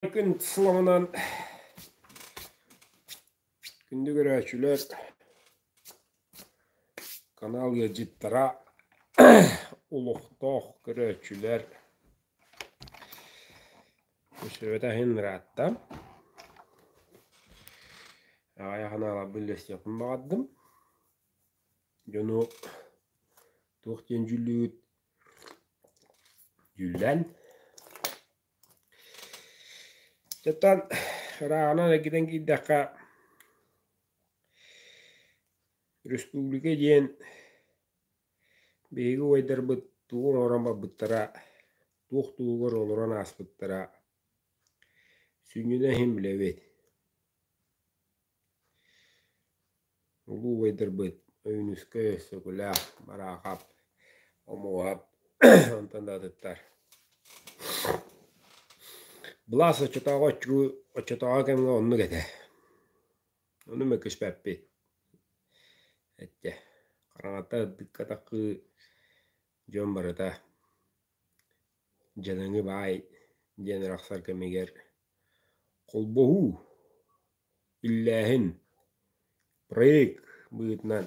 Күн сылабынан күндү көрөөччүлэр, канал ыалдьыттара, олохтоох көрөөччүлэр Өссө иһин ыраатта. Аҕыйах анааларбын үллэстиэхпин баҕардым. Дьону туох диэн дьүүллүүгүт дьүүллээн Оттон ырааҕынан эргитэн киирдэххэ, республика диэн биһиги убайдарбыт тугу оҥорон барбыттара, туох туһугар олорон ааспыттара сүнньүнэн иһин билэбит. Улуу убайдарбыт Ойуунускай, Өксөкүлээх, Бараахап, Омуоһап онтон да атыттар. Былаас оччотооҕу оччугуй оччотооҕу кэмҥэ оннук этэ. Ону мөккүспэппит. Эттэ, хараҥата ырдыкка таххыы дьон барыта дьадаҥы баай диэн арахсар кэмигэр холбоһуу Иллээһин проект быһыытынан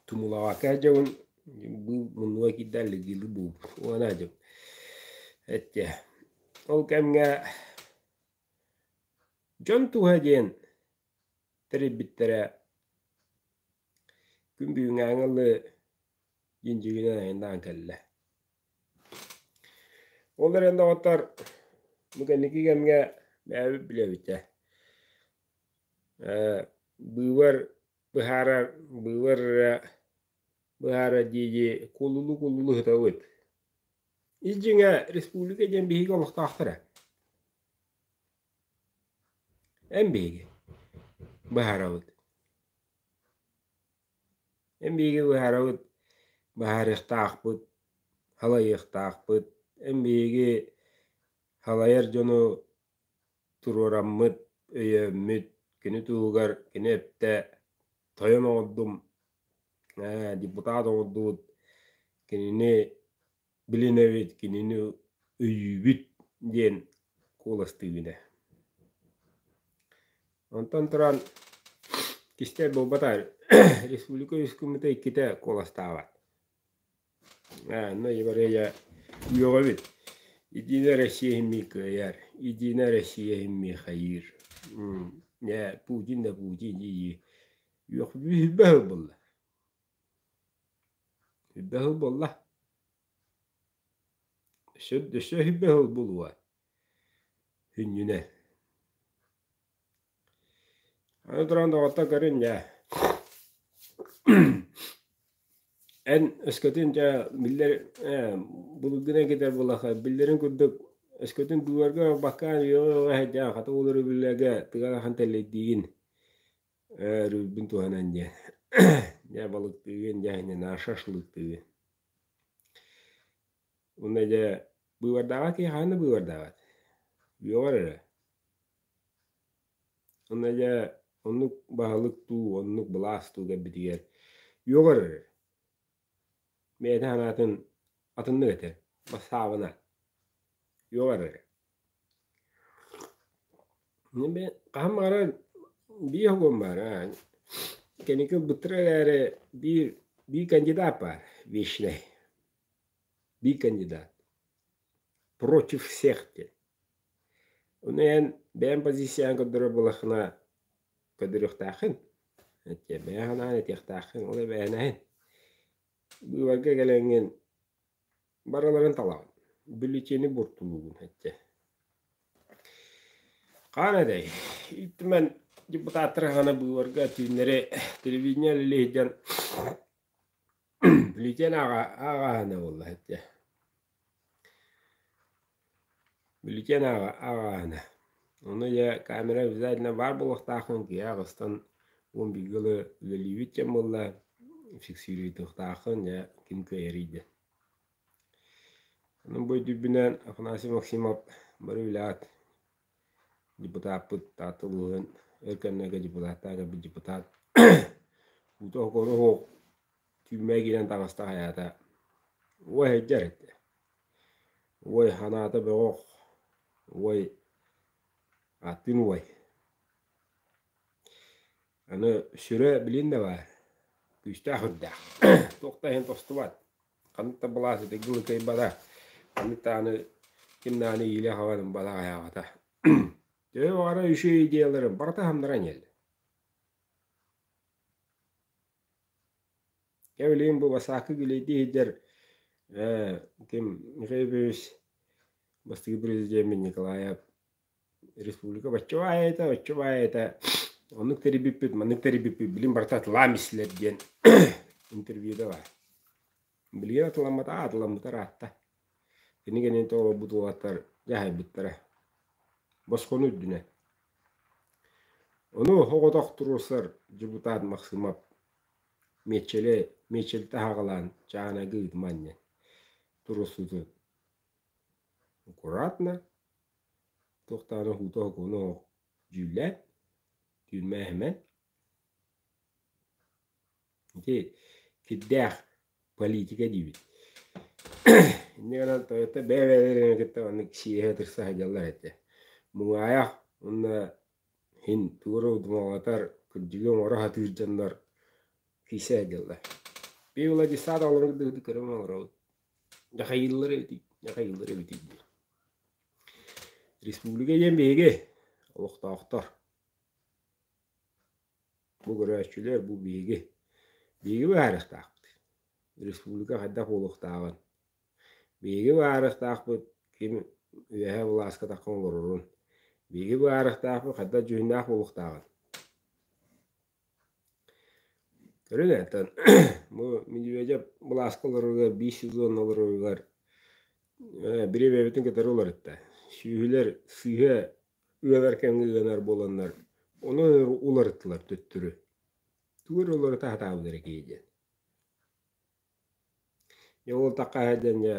тумулаҕака дьабын муннуга киирдэ аллергиялыы буолбут уонаа дьабын эттэ ол кэмҥэ дьон туһа диэн тэрийбиттэрэ күн бүгүҥҥээҥи ылы дьиҥ-дьиҥинэн айаннаан кэллэ. Ол эрэн доҕоттор, бу кэнники кэмҥэ бэйэбит билэбит ээ. Быыбар быһаарар, быыбар эрэ быһаарар дии-дии кулулу-кулулу сытабыт. Ис дьиҥэ республика диэн биһиги олохтоохтор ээ. Эн биһиги быһаарабыт. Эн биһиги быһаарабыт, быһаарыахтаахпыт, халайыахтаахпыт. Эн биһиги халайар дьону туруораммыт, өйөөммүт, кини туһугар кини эттэ тойон оҥордум, депутат оҥордубут, кинини билинэбит, кинини өйүүбүт диэн куоластыыбын ээ. Онтон туран кистэл буолбатах республика үс гыммыта иккитэ куоластаабат. Онно Еврея үөҕэбит. Единая Россия иһин кыайар, Единая Россия иһин хайыыр. Путин да Путин дии үөхбүт буолла. Сүүрбэ сыл буолла. Өссө өссө 20 сыл буолуо. Сүнньүнэн. Аны туран доҕоттор көрүн дьэ. Эн өскөтүн дьэ биллэр ээ былыргынан кэтэр буоллахха биллэрин курдук өскөтүн быыбарга бакаан үөҕэ-үөҕэ сылдьан хата ол өрөбүллэргэ тыга ахан тэллэйдиигин Өрүүрбүн туһанан диэн дьэ балыктыыгын дьэ на шашлыктыыгын. Уонна дьэ быыбардааҕа киһи хаһан да быыбардаабат. Үөҕэр эрэ. Уонна дьэ оннук баһылык дуу, оннук былаас дуу кэлбитигэр үөҕэр эрэ. Бэйэтин санаатын атыннык этэр, бассаабына. Үөҕэр эрэ. Хаһан баҕарар биир оҕом баар аа кэнники ылбыттара эрээри биир биир кандидат баар вечный биир кандидат против всех диэн. Ону эн бэйэҥ позицияҕын көрдөрөр буоллаххына көрдөрүөхтээххин бэйэҥ санааҕын этиэхтээххин ол эбээһинэһин. Быыбарга кэлэҥҥин Барыларын талаҕын, бюллетени буортулуугун эттэ. Хаан этэй, Ил Түмэн депутаттара хаана быыбарга түүннэри телевидение үлэлии сылдьан бюллетень ааҕааһына буолла эттэ. Бюллетень ааҕааһына. Ону дьэ камера обязательно баар буолуохтааххын, киһи аҕыстан 11 ылы үлэлиибит диэн буолла, фиксируйдуохтааххын, дьэ ким кыайарый диэн. Онон бу өйдүүрбүнэн Афанасий Максимов бары үлэҕит депутаппыт Таатта улууһун өр кэмнэргэ депутаттаах кэлбит депутат уута окуону суох түүммэ киирэн таҥаста хайаата уо сылдьар этэ. Уой санаата бөҕөх, уой ааттыын уой. Аны сүрэ билин да баар, күүстээх үрдээх. Туох да иһин тостубат. Ханнык да былаас итиргэ ылыкайбата, ханнык даҕаны ким даҕаны иилэ-хаҕан ымбалаах-айаҕата. Төһө баҕарар үчүгэй идеялары барыта хамнаран иһэллэр. Дьэ билигин бу Басаакы Гүлэйдии сылдьар ээ ким Михаил Ефимович бастакы президеммит Николаев республика бачча баайыта, оччо баайыта оннук тэрийбиппит, маннык тэрийбиппит билин барыта атылаам истилэр диэн интервьюда баар. Билигин атыламмата, атыламмыта ыраатта. Кини кэннин олорбут уолаттар дьаһайбыттара. Босхону үрдүнэн. Ону оҕотох туруорсар депутат Максимов Миэччэли, Миэччэлитэ аһаҕалаан чаанайга ыытыма анньан туруорсуутун аккуратно туох даҕаны уһуута-уһукуна суох дьүүллээн, түүрмээһимэн ити кирдээх политика диибит. Инньэ гынан Тойота бэйэ-бэйэлэрин кытта маннык сиэһэ тырса сылдьаллар этэ. Муҥаайах уонна Иһин тугу эрэ удумаҕалатар, кырдьыгы оҥоро сатыыр дьоннор киирсэ сылдьаллар. Биир Владислав оҕолорун кытта көрөн олоробут. Дьахайыыллар эбитий, дьахайыыллар эбитий диэн. Республика диэн биһиги олохтоохтор. Бу көрөөччүлэр, бу биһиги. Биһиги быһаарыахтаахпыт. Республика хайдах буолуохтааҕын. Биһиги быһаарыахтаахпыт ким үөһэ былааска таххан олорорун. Биһиги быһаарыахтаахпыт хайдах дьүһүннээх буолуохтааҕын. Көрүҥ оттон бу Медведев былааска олороругар биир сезон олороругар бириэмэбитин кытары уларытта. Сүөһүлэр сыыһа ыанар кэмҥэ ыанар буоланнар, ону уларыттылар төттөрү. Тугу эрэ уларыта сатаабыттара киһи диэн. Дьэ ол такаһа диэн дьэ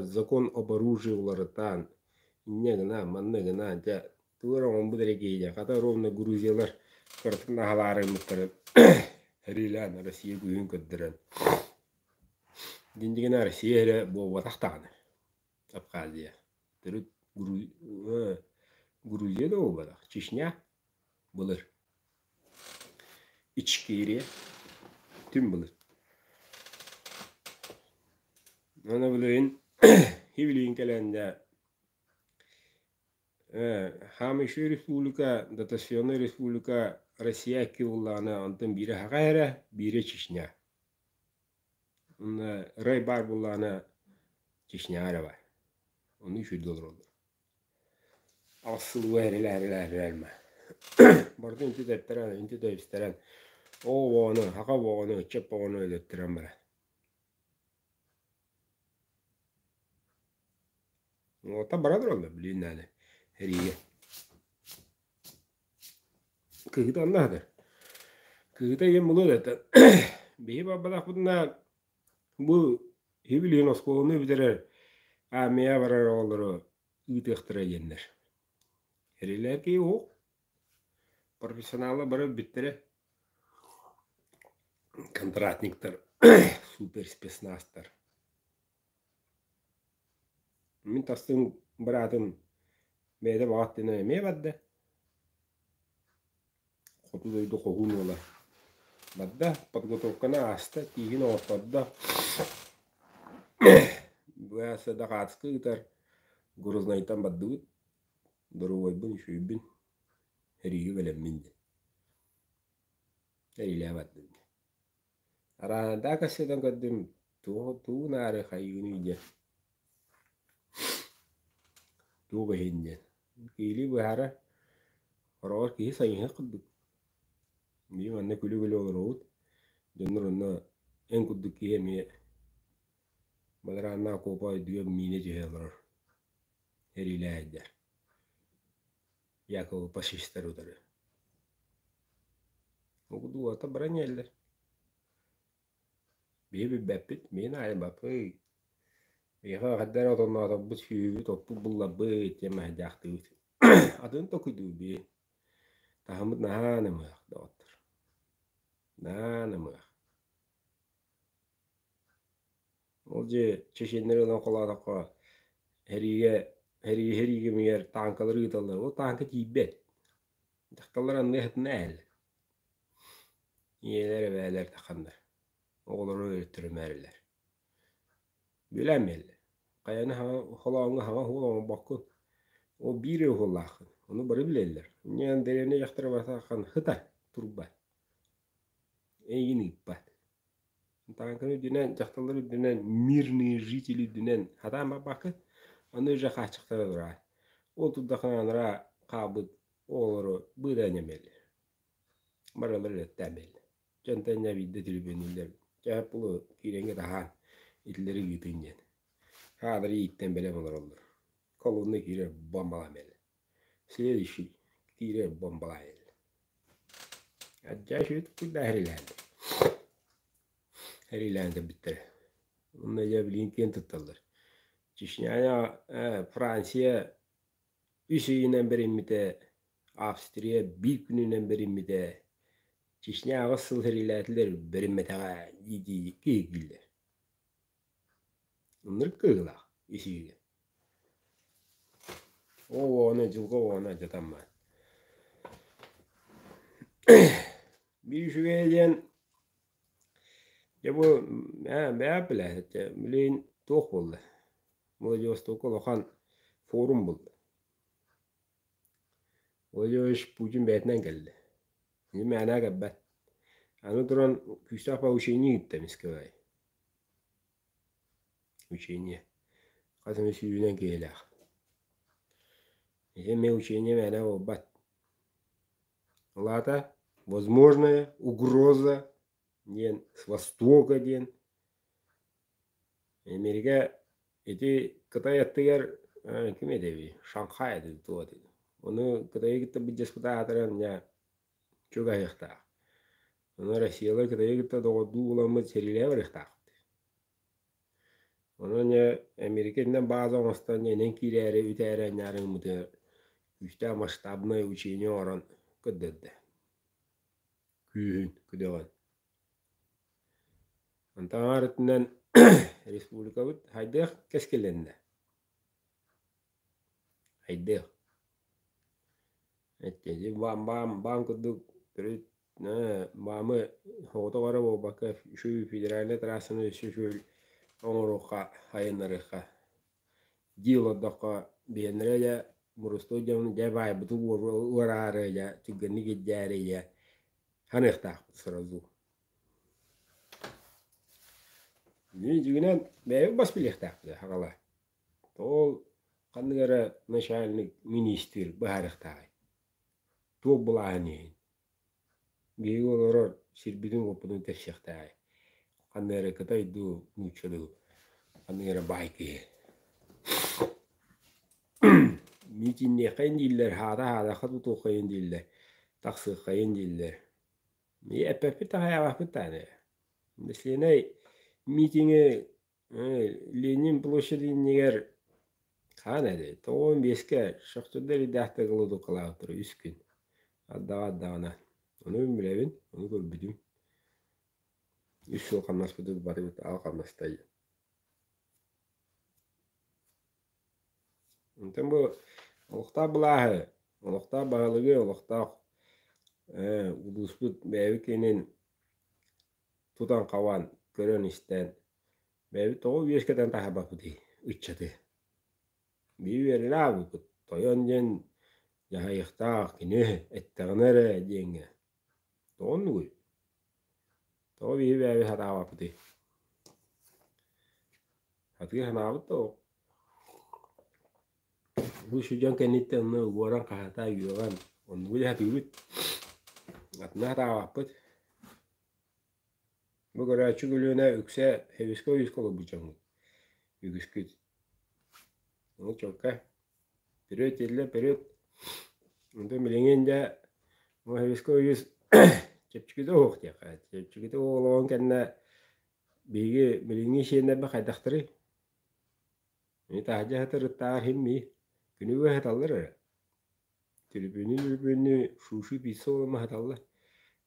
закон об оружии уларытан, инньэ гынан, манна гынан дьэ тугу эрэ оҥорбут эрэ киһи дьэ хата ровно Грузиялар кыратык наһалаарыммыттарын сэриилээн Россия күүһүн көрдөрөн дьиҥ Россия эрэ буолбатах даҕаны Абхазия төрүт Грузия да буолбатах Чечня былыр Ичкерия түҥ былыр. Аны билигин билигин кэлэн дьэ Хаамыйшай республика, дотационнай республика Россия икки буоллаҕына, онтон биирэ Саха эрэ, биирэ Чечня. Уонна ырай баар буоллаҕына Чечняҕа эрэ баар. Ону үчүгэйдик олороллор. Аҕыс сыл эрэлээ-эрэлээ Барытын үнтү тэптэрэн, үнтү тэбистэрэн, оҕо оҕону, саха оҕону, ыччат оҕону өлөттөрөн баран. Уолаттар бара тураллар билигин даҕаны сэриигэ. Кыыһыта онно сытар. Кыыһыта ийэм булуо да биһи барбатахпытына бу киһи билигин оскуоланы бүтэрэр армия барар оҕолору ыытыахтара диэннэр. Эрилэр киһи уһук. Профессионаллар бары өлбүттэрэ. Контрактниктар, суперспецназтар. Мин тастыҥ быраатым бэйэтэ баҕа өттүнэн эмиэ барда. Хоту дойду хоһуун уола барда, подготовканы ааста, тииһин оҥоттордо. Быһааса да хаатыска ыытар Грознайтан бардыбыт. Доруобайбын, үчүгэйбин, сэриигэ бэлэммин диэн. Сэриилээн бардым диэн. Араанайдаах кассетан көрдүм, туох тугу наары хайыыный диэн. Туох иһин диэн. Киһилии быһаарар, хороҕор киһи сайыһыах курдук. Биһи манна күлэ-күлэ олоробут, дьоннор онно эн курдук киһи эмиэ бадарааннаах окуопа өйдүгэр миинэ түһэ олорор, эриилээһэйдэр. Якобы фашистар утары. Ол курдук уолаттар баран иһэллэр. Биһи билбэппит, миин аайбаппыт. Биһиэхэ хайдах эрэ отоннооторбут, сүөһүбүт, оппут булларбыт диэн мэһэйдээхтиибит. Атын толкуйдуур биһи. Таһыммыт наһаа намыһах, доҕоттор. Наһаа намыһах. Ол дьэ чеченнэри ылан холоотоххо, Сэриигэ сэрии сэрии кэмигэр тааҥкалары ыыталлар. Ол тааҥка тиийбэт. Дьахталлар анныга сытына эһэллэр. Ийэлэр, эбээлэр тахханнар. Оҕолору өлөттөрүмээрилэр. Бүлээн биэрэллэр. Хайаны хаҥа холооҥҥо хаҥа уһуол оҥорбоккун. Ол биир эрэ уһуоллааххын. Ону бары билэллэр. Инньэ дэриэбинэ дьахтара барыта хыта турбат. Эйигин ыыппат. Тааҥканы үрдүнэн, дьахталлар үрдүнэн, мирные жители үрдүнэн сатаан барбаккын. Аны уже хааччахтара тураар. Ол турдахына анараа хаалбыт оҕолору быыдаан эмэллэр. Барылар үлэттээн бэллэр. Дьонтон дьэ биирдэ түрүбүөннүүллэр. Чэ пулу киирэҥҥэ таһаан итилэри ыытын диэн. Хаалары ииттэн бэлэм олороллор. Колонна киирэр бомбалаан бэллэр. Следующий киирэр бомбалаан бэллэр. Адьаа үчүгэй туппуйдаа эһэрилээн. Эриилээн кэлбиттэрэ. Онно дьэ билигин киэн тутталлар. Чечня, Франция үс ыйынан бэриммитэ, Австрия биир күнүнэн бэриммитэ, Чечня 8 сыл сэриилээтилэр, бэриммэтэҕэ дии-дии киһиргииллэр. Ынырык кыһыылаах исиигэ. Ол оҕону дьылҕа оҕону алдьатаммат. Биир үчүгэйэ диэн дьэ бу бэйэ билээт билигин туох буолла? Владивостокка улахан форум буолла. Владимирович Путин бэйэтинэн кэллэ. Ини мээнэ кэлбэт. Аны туран күүстээх получение ыытта эмискэ баҕайы. Учение. Хас эмэ сүүһүнэн киһилээх. Ити эмиэ учение мээнэ буолбат. Ол аата возможная угроза диэн с востока диэн Америка ити Кытай аттыгар ким этэбий Шанхай этэ туох этэй ону Кытайы кытта былдьаспыта аатыран дьэ чугаһыахтаах. Ону Россиялар Кытайы кытта доҕордуу буламмыт сэриилэһэ барыахтаахпыт. Онон дьэ Америка итинэн бааза оҥостон инэн киирээри үтээрэ анньаарыҥмытыгар күүстээх масштабнай учение оҥорон көрдөрдө. Күүһүн, күдэҕин. Онтон аҥаар өттүнэн республикабыт хайдах кэскилэннэ? Хайдах? Эттэ баам баам баам курдук төрүт баамы соҕотох эрэ буолбакка үчүгэй федеральнай трассаны өссө үчүгэй оҥоруохха айаннарыахха дии олордоххо биһиэннэрэ дьэ боростуой дьон дьэ баайбытын уораары дьэ түргэнник ирдээри дьэ ханыахтаахпыт сразу. Дьиҥинэн бэйэбит бас билиэхтээхпит хаҕала. Ол ханнык эрэ начальник, миниистир быһаарыахтааҕый? Туох былааһын иһин? Биһиги олорор сирбитин-уоппутун тэпсиэхтээҕий? Ханнык эрэ кытай дуу, нуучча дуу, ханнык эрэ баай киһи. Миитинниэххэйин дииллэр, хаата-хаатахха тутуоххайын дииллэр, тахсыаххайын дииллэр. Эппэппит да хайаабаппыт даҕаны. Бэсилиэнэй миитиҥи Ленин площадь иннигэр хаан этэй, 95-кэ шахтердар ирдээхтик голодовкалаабыттара үс күн. Ардаҕа ардаҕына. Ону мин билэбин, ону көрбүтүм. Үс сыл хамнаспытын барыбыт аҕа хамнастай. Онтон бу олохтоох былааһы, олохтоох баһылыгы, олохтоох улууспут бэйэбит киэнин тутан-хабан, көрөн-истэн, бэйэбит тоҕо үөскэтэн таһаарбаппытый ыччаты. Биир үөрэнэ аабыппыт, тойон диэн дьаһайыахтаах кини эттэҕинэ эрэ диэҥҥэ. Тоҕо оннугуй? Тоҕо биһи бэйэбит сатаабаппытый? Сатыы санаабыт да Бу дьон кэнниттэн онно уоран хаһата үөҕэн оннугу да сатыыбыт. Атына сатаабаппыт. Бу көрөөччү көлүөнэ үксэ Хэвискэ ойууска олорбут дьоҥҥут. Үгүскүт. Ону чуолкай. Вперед дииллэр, вперед. Онтон билигин дьэ бу Хэвискэ ойуус чэпчэкитэ уһуох диэххэ. Чэпчэкитэ олоҕун кэннэ биһиги билиҥҥи сиэннэрбит хайдахтарый? Ини таһырдьа сытар ыттааҕар иһиммии. Күнү быһа сыталлар эрэ. Түрүбүөннүү-түрүбүөннүү суши пицца буолан аһаталлар.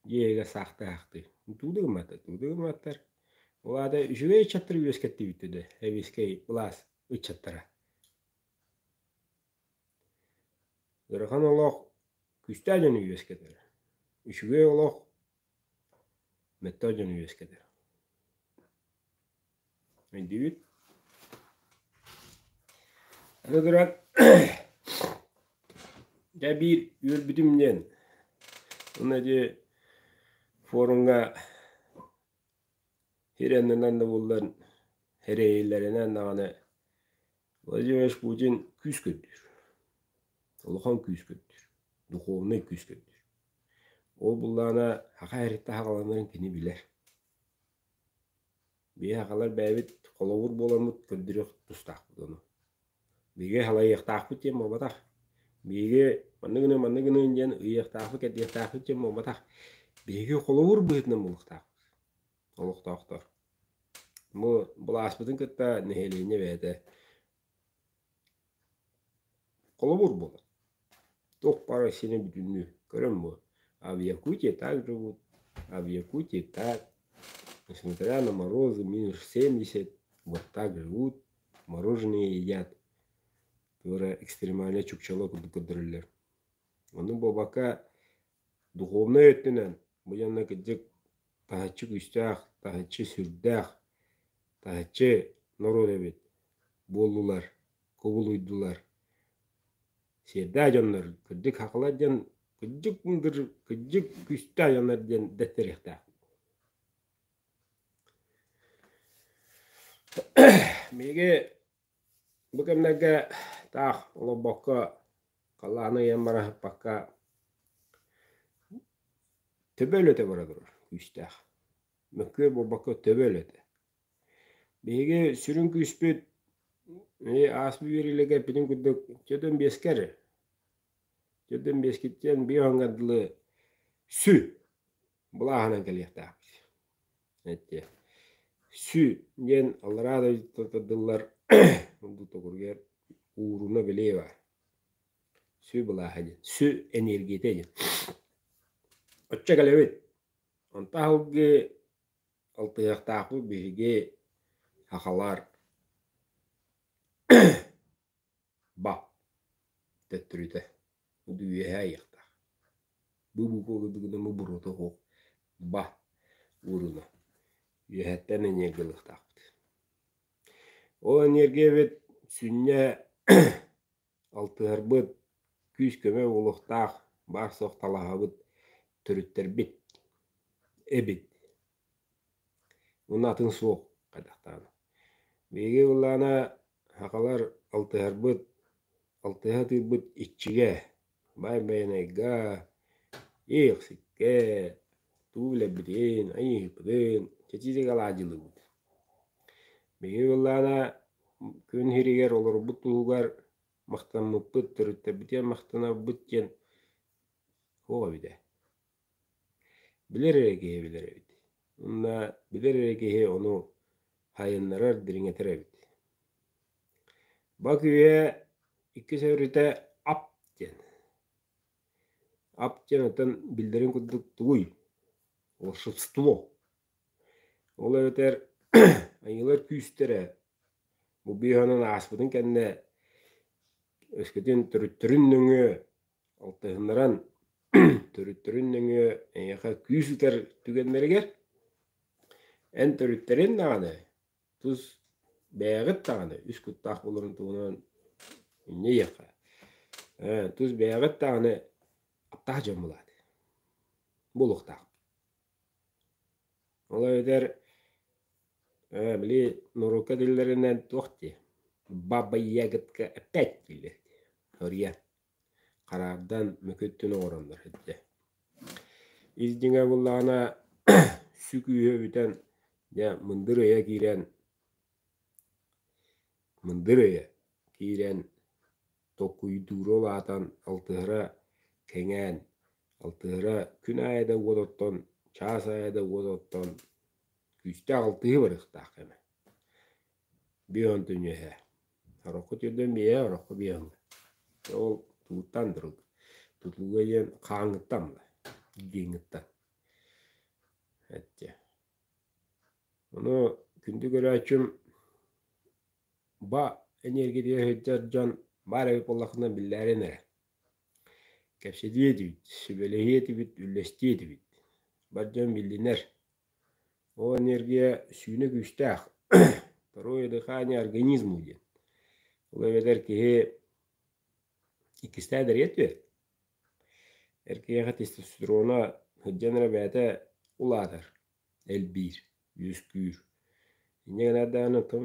Дьиэ иһигэр саахтыы-саахтыы. Туу да гымматтар, туу да гымматтар. Ол аата үчүгэй ыччаттары үөскэттибит да, эбискэй былаас ыччаттара. Ыарахан олох күүстээх дьону үөскэтэр. Үчүгэй олох мөлтөх дьону үөскэтэр. Өйдүүгүт? Аны туран дьэ биир үөрбүтүм диэн уонна ити форумҥа сир аннынан да буоллар эрэйэллэринэн даҕаны Владимир Путин күүс көрдүүр. Улахан күүс көрдүүр. Духовнай күүс көрдүүр. Ол буллаҕына саха эриттэ саҕаланарын кини билэр. Биһи сахалар бэйэбит холобур буоламмыт көрдөрүөх тустаахпыт ону. Биһиги халайыахтаахпыт диэн буолбатах. Биһиги маннык гыныҥ, маннык гыныҥ диэн ыйыахтаахпыт, кэрдиэхтээхпит диэн буолбатах. Биһиги холобур быһыытынан буолуохтаахпыт олохтоохтор. Бу былааспытын кытта нэһилиэнньэ бэйэтэ холобур буолар. Туох баар сини бүтүннүү көрөн бу. А в Якутии так живут, а в Якутии так. Несмотря на морозы, минус 70, вот так живут, мороженое едят. Туора экстремальнай чукчала курдук көрдөрөллөр. Ону буолбакка духовнай өттүнэн бу дьонно кырдьык таһыччы күүстээх, таһыччы сүрдээх, таһыччы норуот эбит буоллулар, кубулуйдулар. Сиэрдээх дьоннор кырдьык хахалар диэн кырдьык мындыр, кырдьык күүстээх дьоннор диэн дэттэриэхтээх. Биһиги бу кэмнэргэ таах олорбокко, халлааны ыйан бараһыппакка төбө үлэтэ бара турар күүстээх. Мөккүөр буолбакка төбө үлэтэ. Биһиги сүрүн күүспүт ааспыт үөрүүлэргэ эппитим курдук төрдүн биэскэ эрэ. Төрдүн биэскиттэн биир оҥҥо дылы сү былааһынан кэлиэхтээхпит. Эттиэ. Сү диэн аллараа дойдуттан тардыллар токуругар ууруна билиэ баар. Сү былааһа диэн. Сү энергията диэн. Оччо кэлэбит. Онто аһылгы алтыһыахтаахпыт биһиги сахалар ба төттөрүтэ үөһээ ыйыахтаах бу буква буруота суох ба ууруна үөһэттэн энергиялыахтаахпыт ол энергиябыт сүнньэ алтыһарбыт күүс-көмө буолуохтаах баар-суох талаһабыт төрүттэрбит эбит Уонна атын суох хайдахтаҕына. Биһиги былаана сахалар алтыһарбыт, алтыһа сатыырбыт иччигэ, баай Байанайга, Иэхсиккэ, тугу билэрбитин, айыыһыппытын чэчиитик алаадьылыыбыт. Биһиги былаана күн сиригэр олорбут туһугар махтаммыппыт, төрүттэрбитигэр махтанарбыт диэн суох эбит ээ. Билэр эрэ киһи билэр эбит. Уонна билэр эрэ киһи ону сайыннарар, дириҥэтэр эбит. Бак үйэ иккис өрүтэ ап диэн. Ап диэн оттон биллэрин курдук тугуй? Волшебство. Ол эбэтэр айыылар күүстэрэ бу быыһанан ааспытын кэннэ өскөтүн төрүттэрин нөҥүө алтыһыннаран төрүттэрин нөҥүө эйиэхэ күүс ыытар түгэннэригэр эн төрүттэрин даҕаны тус бэйэҕит даҕаны үс куттаах буоларын туһунан инньэ иэххэ тус бэйэҕит даҕаны аптаах дьон булаат буолуохтаах ол эбэтэр били норуокка этиллэринэн туох дии баба ягодка опять дииллэр соруйан хараардан мөкүттүн оҥороннор этэ. Ис дьиҥэ буоллаҕына сүкүүһэ бүтэн дьэ мындыр өйө киирэн мындыр өйө киирэн толкуйдуура улаатан алтыһара кэҥээн алтыһара күн аайы да уот оттон чаас аайы да уот оттон күүстээх алтыһыы барыахтаах кэмэ. Биэһон түнүөһэ. Ороххо тиэрдэн биэһэ, ороххо биэһэҥҥэ. Ол тууттан турук. Тутууга диэн хааҥҥыттан диэҥҥиттэн. Эттэ. Ону күндү көрөөччүм ба энергетигэ сылдьар дьон баар эбит буоллаххына биллээрин эрэ. Кэпсэтиэ этибит, сүбэлэһиэ этибит, үллэстиэ этибит. Бар дьон биллинэр. Ол энергия сүүнэ күүстээх. Второе дыхание организму диэн. Ол эбэтэр киһи иккистээн эрийэ түһэр. Эр киһиэхэ тестостерона сылдьан эрэ бэйэтэ улаатар, элбиир, үөскүүр. Инньэ гынан даҕаны оттон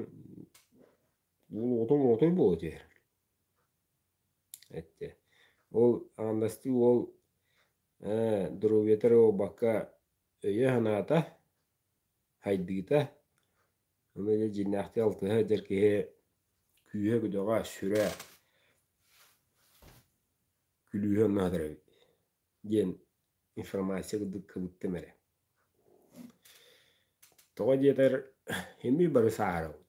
уол оҕотун оҕотой буола түһэр. Эттэ. Ол аҥардастыы уол доруобуйата эрэ буолбакка өйө-санаата, хайдыыта, ону дьэ дьиҥнээхтик алтыһа сылдьар киһи күүһэ-күдэҕэ, сүрэ, күлүүһэ онно сытар эбит диэн информация курдук кыбыттым эрэ. Тоҕо диэтэр эмиэ бары сааһырабыт.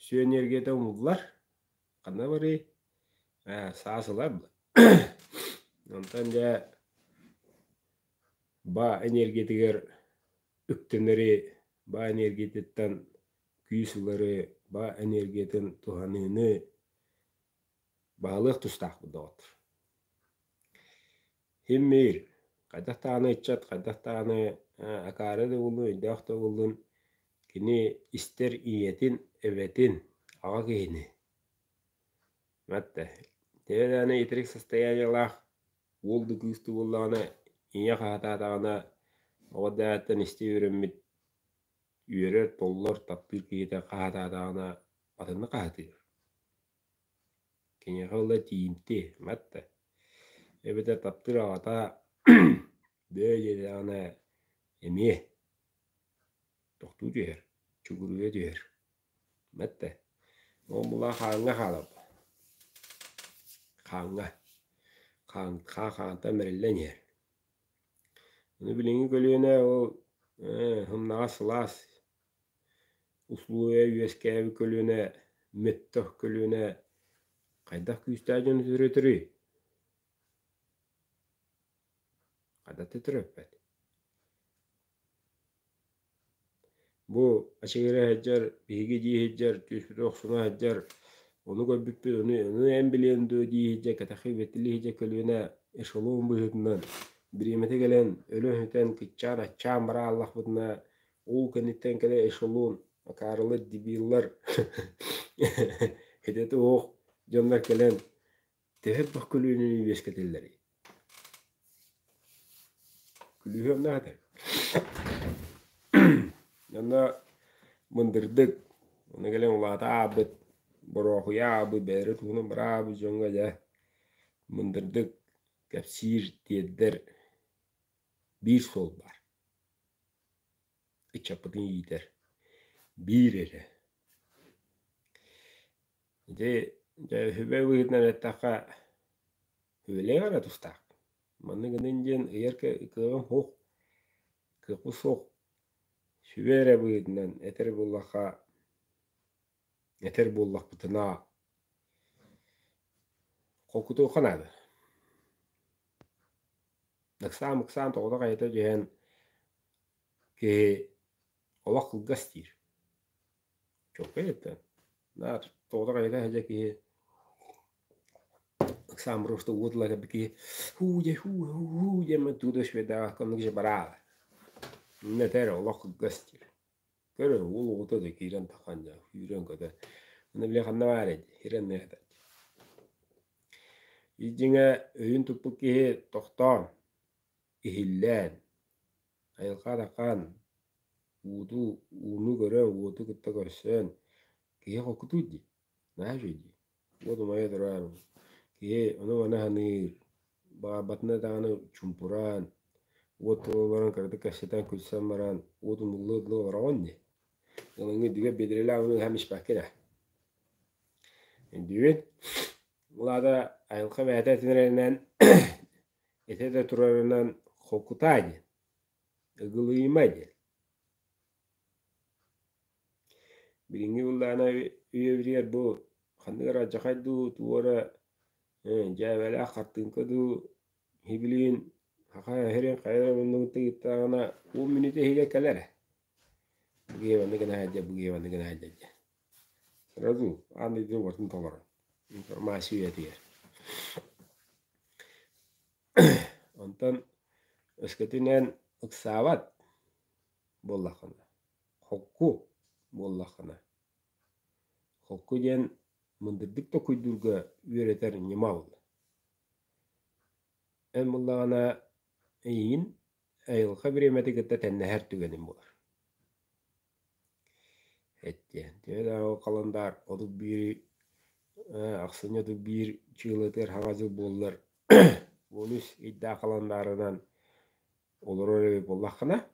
Сүө энергията умуллар, ханна барыай? Ээ, саас ылар Онтон дьэ баа энергиятыгар үктэнэри, баа энергиятыттан күүс ылары, баа энергиятын туһаныыны баһылыах тустаахпыт доҕоттор. Син-биир хайдах даҕаны ыччат, хайдах даҕаны акаары да буоллун, өйдөөх да буоллун, кини истэр ийэтин, эбэтин, аҕа киһини Атта, төһө даҕаны итирик состояниелаах уол да кыыс да буоллаҕына, ийэ хаһытаатаҕына, оҕо эрдэҕиттэн истэ үөрэммит үөрэр, толлор, таптыыр киһитэ хаһытаатаҕына атыннык хаһытыыр. Киниэхэ ыла тиийимтиэ, атта. Эбэтэр таптыыр аҕата бөө диэтэҕинэ эмиэ тохтуу түһэр, чугуруйа түһэр. Бэтте. Ол була хааҥҥа хаалар. Хааҥҥа. Хаан хаа хаантан бэриллэн иһэр. Ону билиҥҥи көлүөнэ ол сымнаҕас сылаас условия үөскээбит көлүөнэ, мөттөх көлүөнэ хайдах күүстээх дьону төрөтөрүй? Хайдах да төрөппөт. Бу ачыгыра сылдьар, биһиги дии сылдьар, түөспүтүн охсуна сылдьар, ону көрбүппүт, ону, ону эн билиэн дуо дии сылдьар, кэтэххи бэтилии сылдьар көлүөнэ эшелон быһыытынан бириэмэтэ кэлэн өлөн-сүтэн кыччаан-аччаан бара хааллахпытына, ол кэнниттэн кэлэр эшелон акаарылар, дебиллар ситэтэ суох дьоннор кэлэн төһө элбэх көлүөнэни үөскэтэллэрий? Күлүүһү онно этэ. Онно мындырдык, ону кэлэн улаата аабыт, бороохуйа аабыт, бэйэлэрэ туһунан бара аабыт дьоҥҥо дьэ мындырдык кэпсиир, тиэрдэр биир суол баар. Ыччаппытын иитэр биир эрэ. Ити дьэ сүбэ быһыытынан эттэххэ, Үлэлиэх эрэ тустаах. Маннык гынын диэн ыйар кыаҕым суох, кыахпыт суох. Сүбэ эрэ быһыытынан этэр буоллахха, этэр буоллахпытына холкутуохха наада. Ыксаан-ыксаан тоҕото хайыта түһэн киһи олох кылгас диир. Чуолкай этэ. Наар тоҕото хайыта сылдьар киһи ыксаан просто уот ыла кэлбит киһи һуу дьэ һуу һуу диэммин тугу да үчүгэйдээҕэ оннук же бараала. Иннэ этэр олох кылгас диир. Көр уол оҕото да киирэн тахан дьэ сүүрэн-көтөн. Аны били ханна баар эдь ирэн этэ. Ис дьиҥэ өйүн туппут киһи тохтоон, иһиллээн, айылҕа атахаан ууту ууну көрөн, уоту кытта көрсөн киһи холкутуур дии, наһаа үчүгэй дии. Уот умайа турар, киһи ону-маны саныыр, баҕарбатына даҕаны чуумпураан, уот тула олорон кыратык кэпсэтэн күлсэн баран уот умуллуо дылы олороҕун дии. Ылыҥҥы үрдүгэр биэдэрэлээх ууну ыһан испэккин ээ. Өйдүүбүн. Ол аата айылҕа бэйэтэ этинэринэн этэ да турарынан холкутаа диэн, ыгылыйыма диэн. Билиҥҥи былаана үйэбитигэр бу ханнык эрэ алдьархай дуу, тугу эрэ дьээбэлээх хартыыҥка дуу сибилигин саха сирин хайа эрэ муннугуттан ыыттаҕына уон мүнүүтэ иһигэр кэлэр ээ. Бу киһи маннык гына сылдьар, бу киһи маннык гына сылдьар диэн. Сразу аан дойду барытын толорон информация үйэтигэр. Онтон өскөтүнэн ыксаабат буоллаххына, холку буоллаххына, холку диэн мындырдык толкуйдуурга үөрэтэр ньыма буолла. Эн буоллаҕына эйигин айылҕа бириэмэтин кытта тэҥнэһэр түгэним буолар. Эттиэн төһө да ол халандаар 31 ахсынньы 31 чыылатыгар хаҥа дьыл буоллар 13 ыйдаах халандаарынан олорор эбит буоллаххына,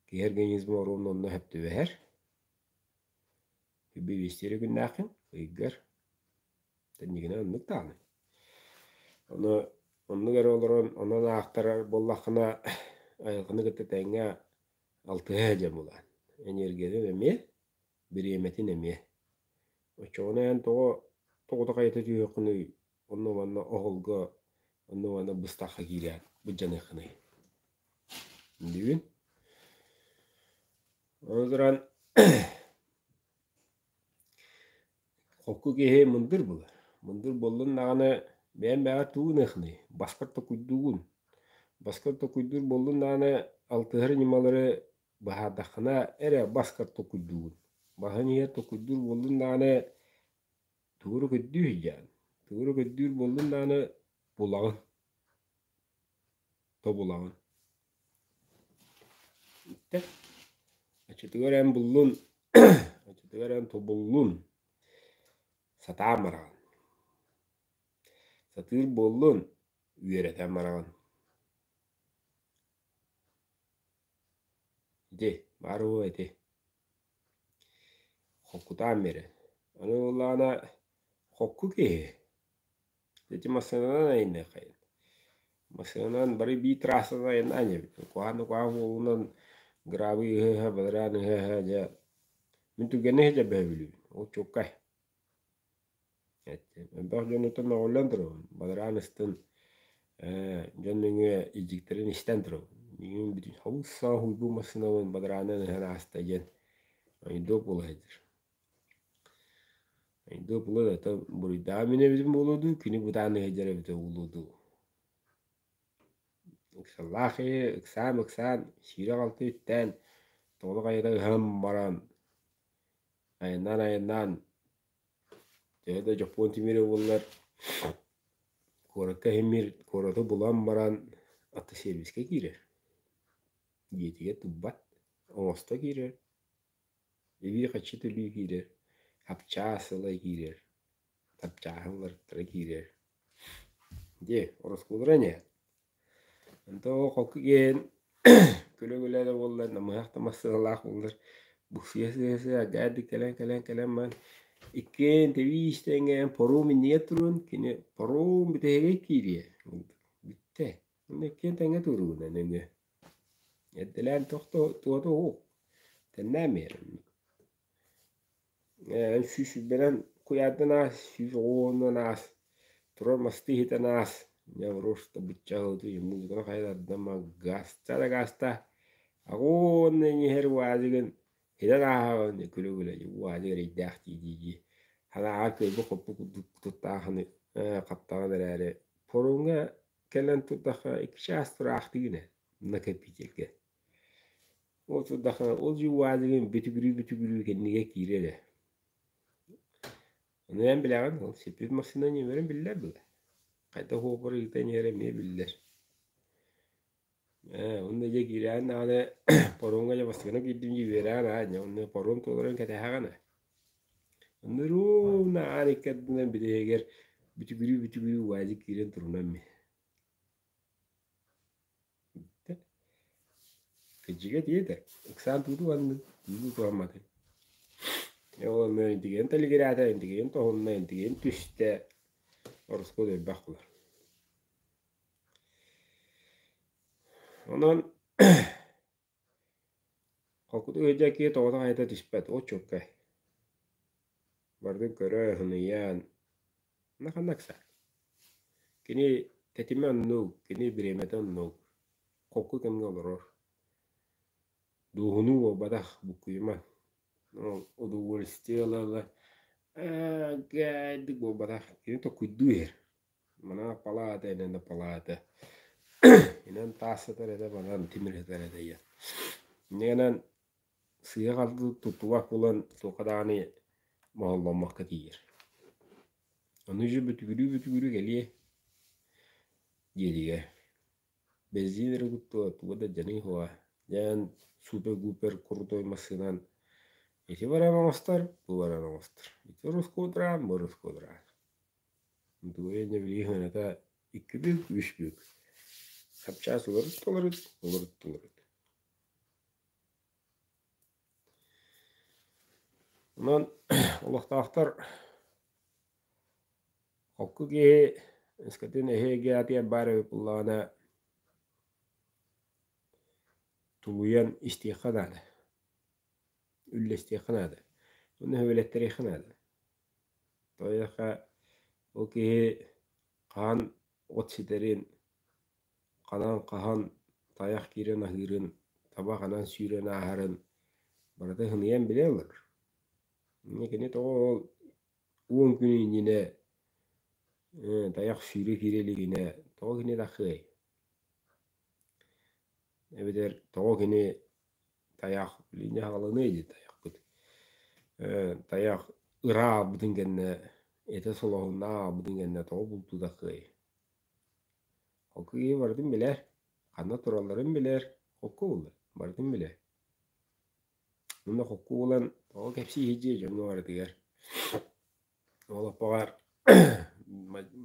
киһи организма оруобуна онно сөп түбэһэр. Биэстиэрэ күннээххин ыйгар Тэннигинэ оннук даҕаны. Ону оннук эрэ олорон онон аахтарар буоллаххына айылҕаны кытта тэҥҥэ алтыһа сылдьан булаан. Энергиятын эмиэ, бириэмэтин эмиэ. Оччоҕуна эн тоҕо тоҕото хайата түһүөххүнүй, онно-манна оһолго, онно-манна быстахха киирэн былдьаныаххыный диибин. Ону туран Холку киһи мындыр буолар. Мындыр буоллун даҕаны бэйэм бэйэҕэр тугу гыныаххыный? Баскар токуйдуугун. Баскар токуйдуур буоллун даҕаны алтыһар ньымалары быһаардаххына эрэ баскар токуйдуугун. Баһын иһэр токуйдуур буоллун даҕаны тугу эрэ көрдүү сылдьаҕын. Тугу эрэ көрдүүр буоллун даҕаны булаҕын. Тобулаҕын. Бүттэ. Оччотугар эн буллун, оччотугар эн тобуллун, сатаан бараҕын. Сатыыр буоллун, үөрэтэн бараҕын. Ити, баар уо ити. Холкутаан биэрэн. Аны буоллаҕына холку киһи Ити массыынанан айанныаххайын. Массыынанан бары биир трассанан айаннаан иһэбит. Куһаҕан да куһаҕан суолунан грабы ыһа-ыһа, бадараан ыһа-ыһа дьэ мин түргэнник сылдьар бөһөбүлүүбүн. Ол чуолкай. Элбэх дьонуттан мөҕүллэн турабын. Бадараан ыстын дьон нөҥүө илдьиктэрин истэн турабын. Миигин бүтүн хабыс-саҥа уһуйбут массыынабын бадараанынан ыһан ааста диэн анекдот буола сылдьар. Өйдөө это буруйдааҕа мин эбитим буолуо дуу, кини бытаан ыһыдьар эбитэ буолуо дуу. Ыксаллаах киһи ыксаан-ыксаан, сиирэ-халты үттээн, тоҕо хайата ыһан баран, айаннаан-айаннаан, төһө да дьоппуон тимирэ буоллар, куоракка иһиммир куораты булан баран автосервискэ киирэр. Дьиэтигэр турбат, оҥосто киирэр. Эбии хаччы төлүү киирэр, хапчаас ыла киирэр, хапчааһы уларыттара киирэр. Дьэ, ороскуолара ини. Онтон ол холку киэһэн күлэ-күлэ да буоллар, намыһах да массыыналаах буоллар, буксуйа сыһа-сыһа аргаайдык кэлэн-кэлэн-кэлэн баран иккиэн тэбии истэҥҥэ паром иннигэр туруон, кини паром бүтэһигэр киириэ. Бүттэ. Онно иккиэн тэҥҥэ туругунан нөҥүө. Эрдэлээн туох туох тэннээн биэрэн сүүс сүүрбэнэн куйаардан аас, 190-унан аас, турар мастыы иһитэн аас, дьэ просто быччаһыты музыканы хайа тардан гаста да гаста аҕуонна иһэр уазигын хитэн ааһаҕын күлэ-күлэ уазик эрэйдээх дии-дии санааҕа кыайбыт-хоппут курдук туттаахыны хаптаҕын эрээри форумҥа кэлэн турдахха икки чаас тураахтыгын ээ накопительгэ. Ол турдахха ол дьиэ уазигын бүтүгүрүү-бүтүгүрүү кэннигэ киирэр ээ. Ону эн билэҕин, ол сиппит массыына нүөмэрин биллэр дуо? Хайдах уопар ыытан иһэрэ эмиэ биллэр. Ээ, онно дьэ киирээн даҕаны паромҥа дьэ бастакынан киирдим дии үөрээн аа дьэ онно паром туоларын кэтэһэҕин ээ. Онно ровно аан икки ардынан бүтэһигэр бүтүгүрүү-бүтүгүрүү уазик киирэн турунан мин. Кырдьыга диэтэ, ыксаан тууту аннын, тууту туһамматын. Ол онно интигиэн тэлигирээтэ, интигиэн тоһунна, интигиэн түстэ, ороскуот элбэх буолар. Онон холкутук сылдьар киһи тоҕото хайата түспэт, ол чуолкай. Барытын көрө, сыныйан, ханна ыксаан. Кини тэтимэ оннук, кини бириэмэтэ оннук, холку кэмҥэ олорор. Дуоһунуу буолбатах, буккуйума. Удовольствие ыла-ыла ээ буолбатах, кини толкуйдуу иһэр. Манан палаата инэн палаата. Инэн таас сытар этэ, манан тимир сытар этэ диэн. Инньэ гынан сыыһа-халты туттубат буолан туохха даҕаны моһолломмокко тиийэр. Ону дьэ бүтүгүрүү-бүтүгүрүү кэлиэ диэтигэ. Бензин эрэ куттуо, туга да дьаный суоҕа. Дьэ эн супер-гупер крутой массыынан ити баран оҥостор, бу баран оҥостор. Ити русскодраан, бу русскодраан. Дуойа билии сыаната икки бүк, үс бүк. Хапчаас уларыт-уларыт, уларыт-уларыт. Онон олохтоохтор холку киһи өскөтүн эһиги аатыгар баар эбит буоллаҕына тулуйан истиэххэ наада, үллэстиэххэ наада, уонна сөбүлэттэриэххэ наада. Тоҕо ол киһи хаһан от ситэрин, ханан хаһан тайах киирэн аһыырын, таба ханан сүүрэн ааһарын барыта сыныйан билэ олорор. Инньэ кини тоҕо ол 10 күн иннинэ тайах сүүрэ киирэ илигинэ тоҕо кини тахыай? Эбэтэр тоҕо кини тайах билиҥҥи аҕалыныай дии тайахпыт. Тайах ыраах аҕалбытын кэннэ этэ солоһуннаах аҕалбытын кэннэ тоҕо бултуу тахыай? Холку киһи барытын билэр, ханна туралларын билэр, холку булар, барытын билэр. Уонна холку буолан тоҕо кэпсии сылдьыай дьоҥҥо барытыгар. Ол оппоҕор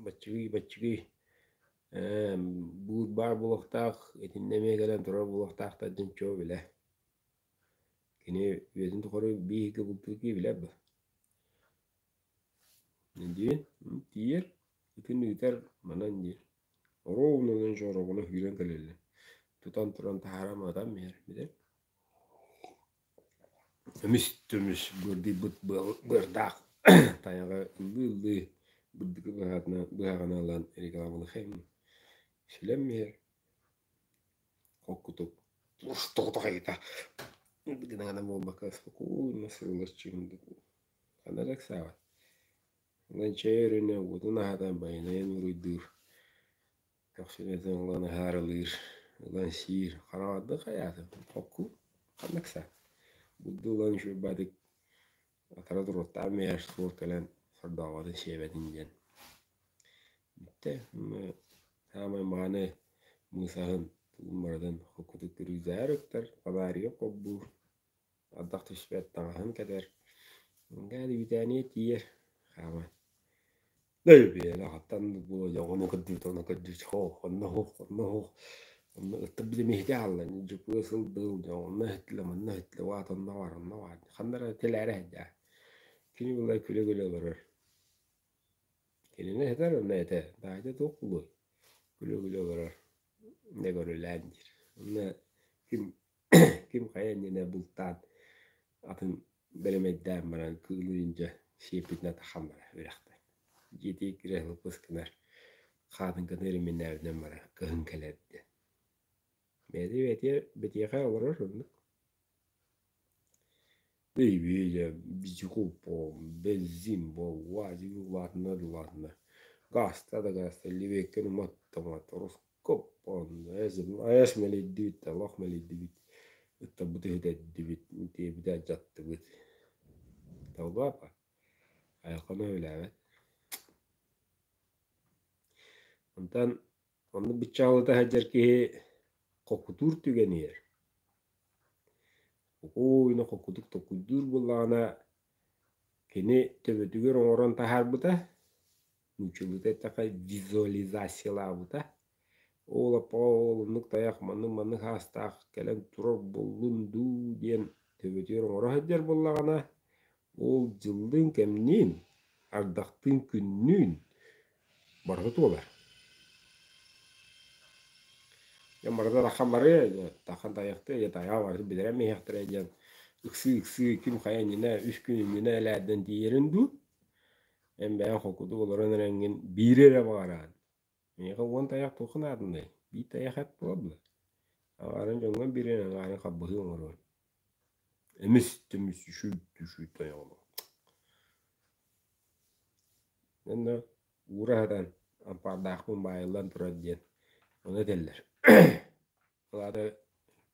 баччыгый-баччыгый быыр баар буолуохтаах, итиннэ эмиэ кэлэн турар буолуохтаахтар диэн чуо билэ. Кини үйэтин тухары биир бултуур киһи билэр дуо? Диэн тиийэр, итин ыытар манан диир. Оруобуна оруобуна күүрэн кэлэллэр. Тутан туран таһааран матан биэрэр, билэр. Эмис төмүс бырдыйбыт быардаах тайаҕы ыллыы-ыллыы бырдыкы быһаҕына ылан рекламалыахайым сүлэн биһэр холкутук тоҕо-тоҕойута гына буолбакка спокойно сырылаччы ханна да ыксаабат ылан чэй өрүнэ уотун аһатан байанайын уруйдуур Көхсүнэтин ылан ыһаарылыыр, ылан сиир, хараҕардык хайаатын, холку ханнык саа. Булду ылан үчүгэйбаатык атара туруортаан биэрэр суол кэлэн сордооҕотун сиэбэтин диэн. Бүттэ. Саамай мааны мыысаһын тугун барытын холкутук күрүзээр ыктар, фонаригы холбуур, ардах түспэт таҥаһын кэтэр, Гээдибитээниэ тиийэр, хааман Аттан ону көрдүүт, ону көрдүүт, суох, онно суох, онно суох, онно ыттар билимиһити хаалла, дьукуо сылдыл, онно иһиттилэ, манна иһиттилэ, уаат онно баар, онно баар, ханна эрэ тэлээрэ сылдьар. Кини былай күлэ-күлэ олорор. Кинини этэр онно этэ, даайда туох буолуой? Күлэ-күлэ олорор, дьэ көрүлээн диир. Онно ким ким хайа иннинэ бултаан атын бэлэмэйдээн баран кыылы дьэ сиэппитинэ таххан барар үрэхтэн. Дьиэтигэр киирэн ылбыс гынар, хаатыҥкатын эриминнээбитинэн барар, кыһын кэлэр диэн. Бэйэтэ бэйэтигэр бэтиэхэ олорор оннук. Бензин буолла, улаатына да улаатына. Гаста да гаста, либиэккэ уматта уматта, айас мэлийдибит, олох мэлийдибит, ыттарбыт үһүтэрдибит, итиэбит алдьаттыбыт. Толбаапа, айылҕаны өйүлээбэт. Онтон оннук быччаалыта сылдьар киһи хокутуур түгэнигэр, спокойно хокутук толкуйдуур буоллаҕына, кини төбөтүгэр оҥорон таһаарбыта, нууччалыыта эттэххэ визуализациялаабыта. Ол аппаҕа ол оннук тайах маннык-маннык аастаах кэлэн турар буоллун дуу диэн төбөтүгэр оҥоро сылдьар буоллаҕына, ол дьыллыын-кэмниин, ардахтыын-күннүүн барыта туолар. Дьон барыта таххан барыа, таххан тайахтыа, дьэ тайаҕа барытын билэрэн иһиэхтэрэ диэн ыксыы-ыксыы ким хайа иннинэ, үс күн иннинэ элээрдэн тиийэрин дуу, эн бэйэҥ холкутук олорон эрэҥҥин биири эрэ баҕараан Миэхэ 10 тайах туохха наадыный? Биир тайах эт буолар дуо? Аҥаарын дьоҥҥо биэриэн, аҥаарын харбаһыы оҥоруон. Эмис түмүс үчүй тайаҕын. Онно уура сатаан. Ампаардаахпын баайыллан турар диэн ону этэллэр. Ол аата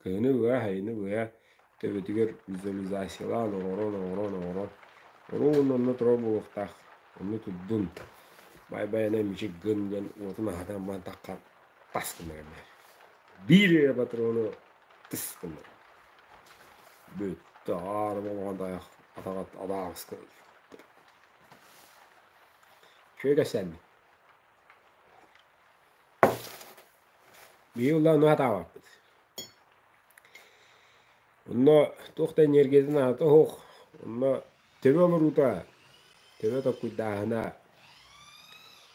кыһыны быһа, сайыны быһа төбөтүгэр визуализациялаан оҥорон, оҥорон, оҥорон оруобуна онно турар буолуохтаах, онно турдун, баай-байанай мичик гын диэн уотун аһатан баран таххан тас гыннарар. Биир эрэ патрону тыс гыннарар. Бүттэ аарыма улахан тайах атаҕа адааҕыска Үчүгэй кэпсээммит. Биһиги улахан ону сатаабаппыт. Онно туох да энергиятын аата суох, онно төбө олоруута, төбө толкуйдааһына,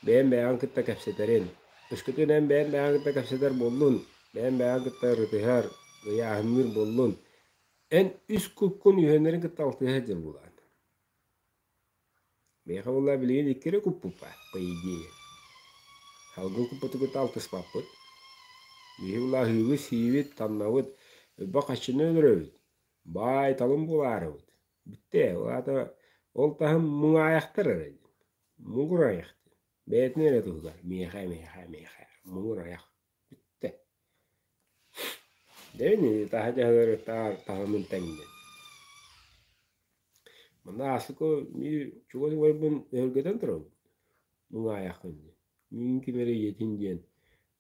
бэйэм бэйэҕин кытта кэпсэтэрин, өскөтүн эн бэйэм бэйэҕин кытта кэпсэтэр буоллун, бэйэм бэйэҕин кытта ырытыһар, ыйааһынныыр буоллун, эн үс куккун үһүөннэрин кытта алтыһа сылдьар буолаҕын. Миэхэ буолла билигин икки эрэ куппут баар, по идее. Салгын куппуту кытта алтыспаппыт. Биһи буолла аһыыбыт, сиибит, таннабыт, элбэх харчыны өлөрөбүт. Баай талым буолаарыбыт. Бүттэ, ол аата ол таһым муҥаайахтар эрэ диэн. Муҥур айах диэн. Бэйэтин эрэ туһугар миэхэ, миэхэ, миэхэ, муҥур айах. Бүттэ. Дэбин таһа дьаһаларыттаар таһымын тэҥнэн. Манна ааспыкка биир чугас убайбын өһүргэтэн турабын. Муҥаайаххын диэн. Миигин ким эрэ ийэтин диэн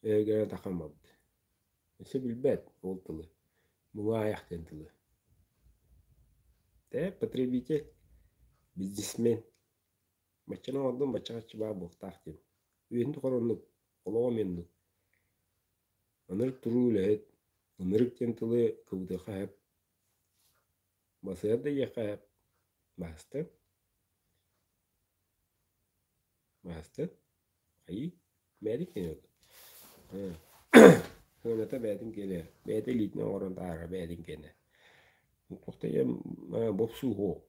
өһүргэнэн таххан барбыт. Өссө билбэт ол тылы. Муҥаайах диэн тылы. Тэ потребитель, бизнесмен. Баччаны оҥордум, бачча харчы баар буолуохтаах диэн. Үйэтин тухары оннук, олоҕо эмиэ оннук. Ынырык туруу үлэһит, ынырык диэн тылы кыбытыахха сөп. Басыар да диэххэ сөп. Баһыстан. Баһыстан. Хайыы, бэйэтин киэнэ Сыаната бэйэтин киэнэ, бэйэтэ илиитинэн оҥорон таһаарар бэйэтин киэнэ. Туох да диэн бопсуу суох.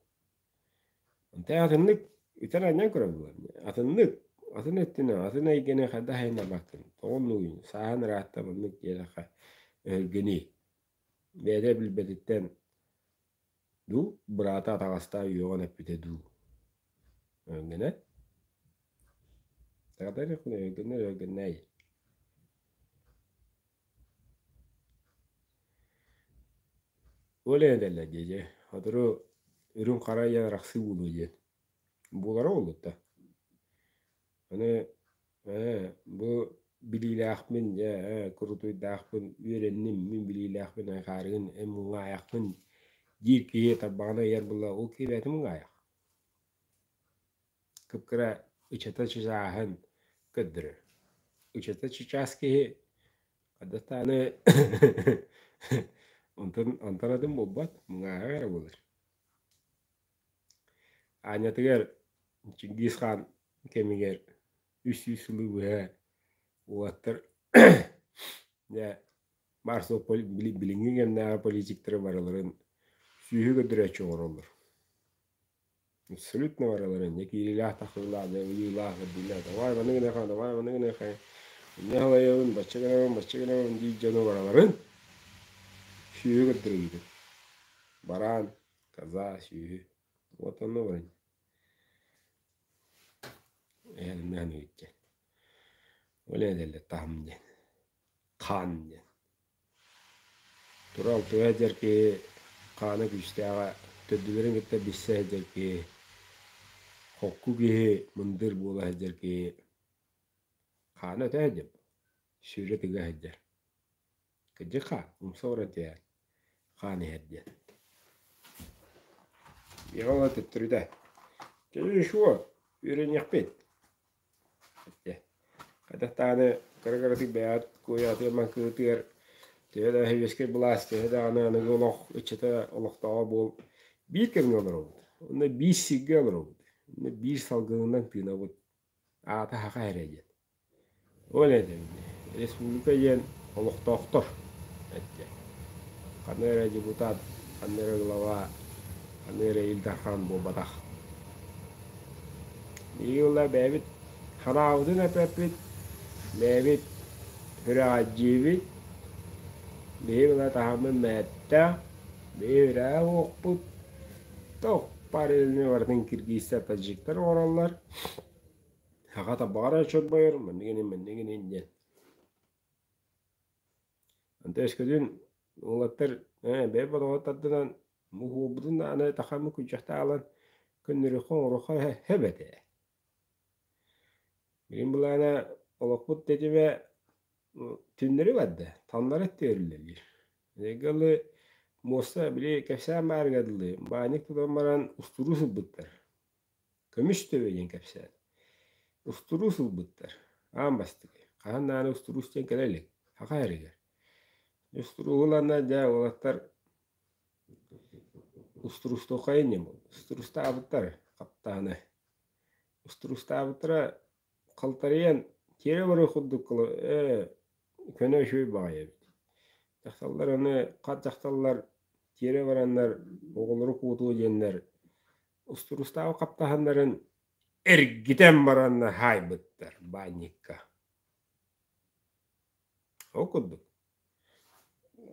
Онтон атыннык үтэн анньан көрөн буолар. Атыннык, атын өттүнэн, атын эйгэни хайдах айаннарбаккын, тоҕо оннугуй, сааһын ыраатта маннык диэтэххэ өһүргэний. Бэйэтэ билбэтиттэн дуу, быраата атаҕастаан үөҕэн эппитэ дуу. Өһүргэнэр. Таҕата эрэ өһүргэнэр өһүргэннээй. Ол этэллэр дии дьэ, сотору үрүҥ хара ийэ арахсыы буолуо диэн. Буолара буолбут да. Аны ээ, бу билиилээхпин, дьэ ээ, курутуйдаахпын, үөрэнним, мин билиилээхпин, айхаарыгын, эн муҥаайахпын диир киһи тарбаҕына ыйар буолла, ол киһи бэйэтэ муҥаайах. Кып-кыра ычата чычааһын көрдөрөр. Ычата чычаас киһи хадастааны онтон онтон атын буолбат, муҥааҕа эрэ буолар. Аанньатыгар Чингис хаан кэмигэр 300 сылы быһа уолаттар дьэ баар суох билиҥҥи кэмнээҕи политиктары барыларын сүүһү көрдөрөөччү оҥороллор. Абсолютно барыларын дьэ киириилээх тахсыылаах дьэ ыйыылаах ирдиилээх давай маны гыныаха давай маны гыныаха инньэ халайабын бачча гынабын бачча гынабын диир дьону барыларын сүөһү көрдөрүүтүн бараан коза сүөһү вот онно баран эһэлиннээн ыйытча ол этэллэр таһым диэн хаан диэн Турал тыа сылдьар киһи хаана күүстээҕэ, төрдүлэрин кытта билсэ сылдьар киһи, холку киһи, мындыр буола сылдьар киһи хаана өтө сылдьар, сүрэ тыга сылдьар. Кырдьык хаан, умса баран түһэр, хаан иһэр диэн. Миэхэ төттөрүтэ. Чэ, шо, үөрэниэхпит. Хайдах даҕаны кыра-кыратык бэйэҕит куойаҕытыгар маҥкыгытыгар төһө да сэбиэскэй былаас, төһө даҕаны аныгы олох ыччата олохтооҕо буол биир кэмҥэ олоробут. Онно биир сиргэ олоробут. Онно биир салгынынан тыынабыт. Аата саха эрэ диэн. Ол этэбин республика диэн олохтоохтор эттэ. Ханна эрэ депутат, ханна эрэ глава, ханна эрэ Ил Дархан буолбатах. Биһиги ыла бэйэбит санаабытын эппэппит, бэйэбит сүрэҕэлдьиибит, биһиги ыла таһыммыт мэттээх, биһиги үрэҕэ суохпут, туох параллельно барытын киргизтэр, таджиктар оҥороллор. Саха табаҕар эрэ чорбойор, маннык инин, маннык инин диэн. Онто өскөтүн уолаттар бэйэ бодоҕо тардынан муһуобутун даҕаны тахаммы күдьэхтээх ылан көннөрүөххэ оҥоруохха сөп этэ. Билигин былаана олохпут тэтимэ түннэри барда, таҥнары өттүгэр үлэлиир. Эгэ ылы муоста били кэпсээн баарыгар дылы баанньык тутан баран устуруус ылбыттар. Көмүс төбө диэн кэпсээн. Устуруус ылбыттар. Аан бастакы. Хаһан даҕаны устуруус диэн кэлэ илик. Саха эригэр. Устурууһу ыланнар дьэ уолаттар устуруустуоххайын диэн буолла. Устуруустаабыттар хаптааны. Устуруустаабыттара халтарыйан тиэрэ барыах курдук көнө үчүгэй баҕайы эбит. Дьахталлар аны хат дьахталлар тиэрэ бараннар оҕолору куотуо диэннэр устуруустаабыт хаптаһыннарын эргитэн баран хаайбыттар баанньыкка. Ол курдук.